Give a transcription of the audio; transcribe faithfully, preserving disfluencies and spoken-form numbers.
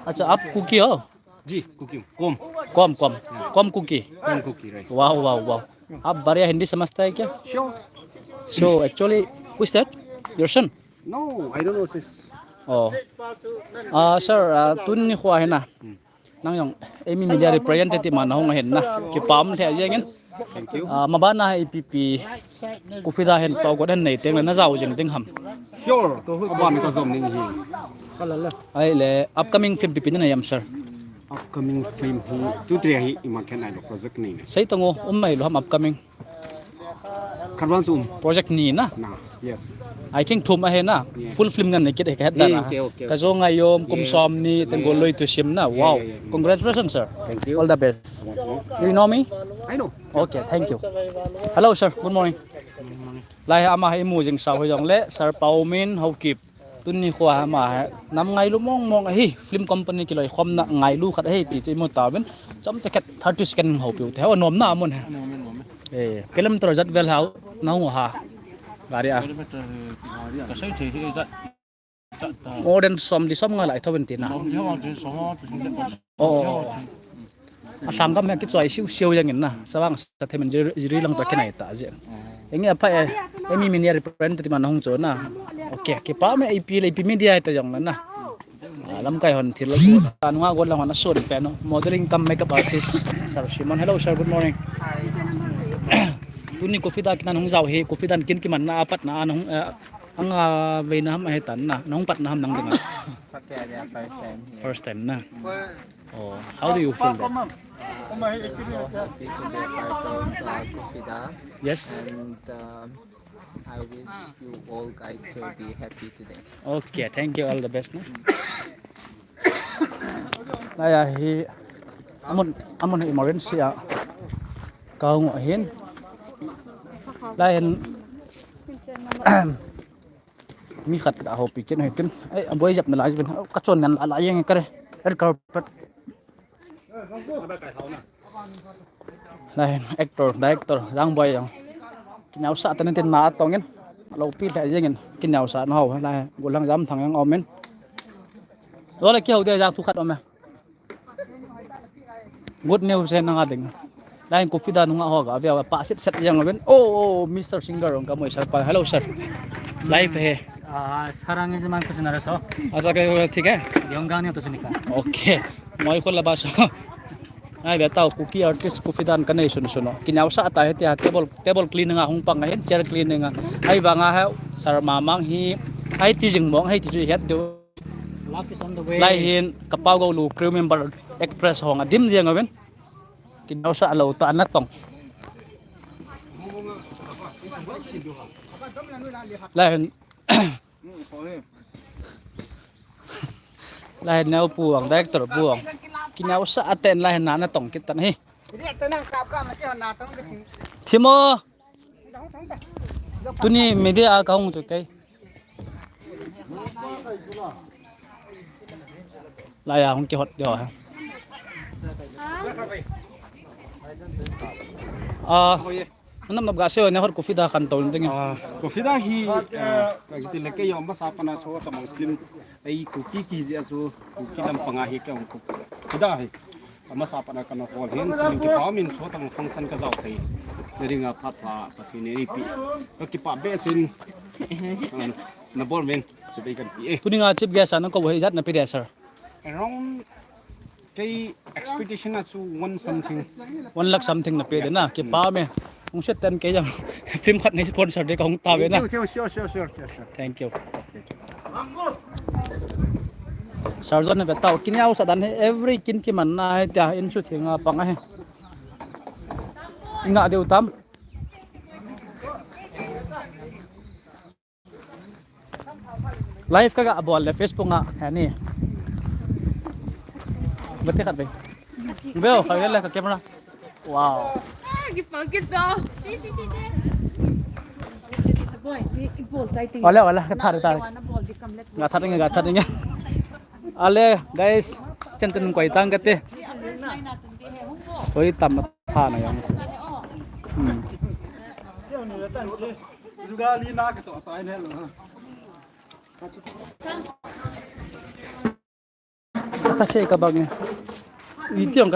अच्छा, आप कुकी हो? जी, कुकी हूँ। कोम। कोम, कोम। कोम कुकी। कोम कुकी, राइट। वाह, वाह, वाह। आप बढ़िया हिंदी समझता है क्या? Sure. So, actually, who is that? Your son? No, I don't know, sis. Oh. Ah, sir, ah, tuni nikho hi na. Hmm. Nang jong, eimi media representative ma nahung ahin na. Kipa um lheh jeng in. Thank you. Ah, maban a hi ipi ipi, Kufida hin toh got hin nei teng le najao jing ding ham? Sure. Aban ka jom ning hi. Ahile, upcoming film ipi ipi nanei ham, sir? Upcoming film hi, tu tre hi, ima khen ai lo project ni ne. Sei tang o, um mai lo ham upcoming? Khat vang chu um. Project ni na? Na, yes. I think thum ahi na. Yeah. Full film ngan nei kit ahi ka het dan a. Okay, okay, okay. Ka jo ngai yom, kum som ni, teng gol loi tu sim na. Wow. Yeah, yeah, yeah. Congratulations, sir. Thank you. All the best. Yes, sir. You know me? I know. Okay, thank you. Hello, sir. Good morning. Lai ama hi mu jing sao hi jong le, Sir Paumin Haokip. Tuni nikho ama hi nam ngailu mong mong ahi, film company kiloikhomna ngailu khat ahi ti chu imu tauvin. Chomcha khat thirty second houpiu te. Ho nom na amun he. Nom e, nom e. Eh, kilometer jat vel hao, nahung ha. Gari a. Kilometer, eh, gari a. Ka sei thei hi jat. Jat ta. More than som di som nga lai thou in ti na. Som di som nga ti som nga ti som nga. Oh, oh, oh. A sanggam hi kichoi siu siu jeng in na. Savang sa themin jiri, jiri lang to kinai ta je. Enge apha e, eimi media representative ma nahung chu na. Okay, kipa me ipi le ipi media ta jong na na. Ah, lamkai hon thil lo ta nunga gol lang hon asun pen o. Modeling cum makeup artist, Sir Simon. Hello, sir. Good morning. Tuni Kufida kin nahung jao hi, Kufida kin kiman na apat na nahung, eh, anga veina ham ahi tan na, nahung pat na ham nang dinga. Okay, yeah, first time here. First time na. Oh, how do you feel that? I'm so happy to be a part of, uh, Kufida. Yes. And, um, I wish you all guys to be happy today. Okay, thank you. All the best, na. Lai a hi, amun, amun emergency a kahung ahin. Lai hin, mi khat ahoupi kit ahi tin. Ei, aboi jep na lai jep in. Ka chon nan la la jeng kare. Red carpet. Lai hin actor, director, Jangboi jong. Kineosah tah in tin na atong in. Alopi lheh jeng in. Kineosah na ho. Lai hin gollhang Jamthang jong aum in. Lo le kihou de jang thu khat um e. Good news he nanga ding. Lai hin Kufida nunga ho ga via pa sit set jeng uvin. Oh, oh, Mister Singer jong ka moi sir pa. Hello, sir. Live he. Ah, sarang is man kusinara so. Acha ke thik hai? Yong gang ne to sunika. Okay. Moi khol la ba so. Ai, be tao, Kuki artist Kufidan ka nei sun sun o. Kineosah ta hi tia, table, table cleaning a hung pang ahin, chair cleaning a. Ahivanga hi, Sir Mamang hi, ahi ti jing mong, ahi ti chu het diu. Love is on the way. Lai hin, ka pau go lu crew member actress hong a dim jeng uvin. Kineosah lou ta natong. Lai hin, Lai hin neo pu ang, director pu ang. Kineosah a ten lai hin na natong kit tan hi. Thimo. Tuni media a kahung chu kei. Lai a hung kihot diu ha. Ah. Nam nam ga seo ne hot Kufida kan to ding. Ah, Kufida hi, eh, ka kiti le kei jong masa pana so tamang film. Ei Kuki kiji a chu Kuki lampang a hi ka hung Kufida hi. Amasa pana kana hol hin, ning kipa min chu tang function ka jao thei. Na dinga phat pha, Pathen in eipi. Ka kipa behseh in. Ah, na bol min, chu bei kan pi e. Tuni nga chief guest a nang kou hi ijat na pe dia, sir? Around kei expectation a chu one something. One lakh something na pe de na, kipa me. Hung set ten kei jong film khat nei sponsor de ka hung ta ve na. Thank you, sure, sure, sure, sure, sure. Thank you. Sir John ne ve tao, kineosah dan hi every kin kiman na hi tia in chu thinga pang ahi. Nga deu tam. Live ka ga bol le Facebook a, ani. Bati khat ve. Veo, khat ve le ka camera. Wow. Ah, kipang kit jo. Che, che, che, che. Boy, che, i bol chai ting. Wala, wala, ka thar, thar. Ga thar nge, ga thar nge. Ale, guys, chen chen koi tang kate. Koi tam tha na jong. Hmm. Jugali na ka to tai ne lo. Kasei kabang e. Iti jong